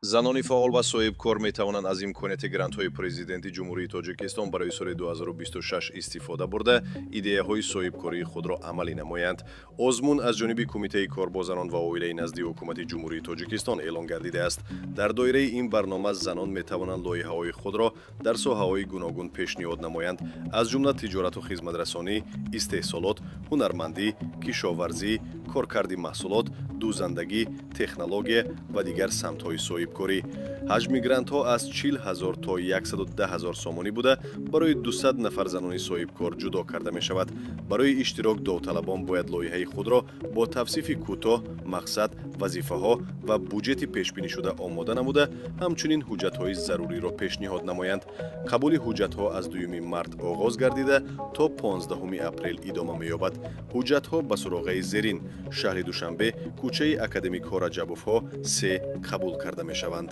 Занони фаъол ва соҳибкор метавонанд аз имконияти грантҳои Президенти Ҷумҳурии Тоҷикистон барои соли 2026 истифода бурда, идеяҳои соҳибкории худро амалӣ намоянд. Озмун аз ҷониби Кумитаи кор бо занон ва оилаи назди Ҳукумати Ҷумҳурии Тоҷикистон эълон гардидааст. Дар доираи ин барнома занон метавонанд лоиҳаҳои худро дар соҳаҳои гуногун пешниҳод намоянд, аз ҷумла тиҷорату хизматрасонӣ, истеҳсолот, ҳунармандӣ, кишоварзӣ, коркарди маҳсулот, дӯзандагӣ, технология ва дигар самтҳои соҳибкорӣ. Ҳаҷми грантҳо аз 40 ҳазор то 110 ҳазор сомонӣ буда, барои 200 нафар занони соҳибкор ҷудо карда мешавад. Барои иштирок довталабон бояд лоиҳаи худро бо тавсифи кӯтоҳ, мақсад, вазифаҳо ва буҷети пешбинишуда омода намуда, ҳамчунин ҳуҷҷатҳои заруриро пешниҳод намоянд. Қабули ҳуҷҷатҳо аз 2 март оғоз гардида, то 15 апрел идома меёбад. Ҳуҷҷатҳо ба суроғаи зерин: шаҳри Душанбе, кӯчаи Академикҳо Раҷабовҳо, 3 қабул карда мешаванд.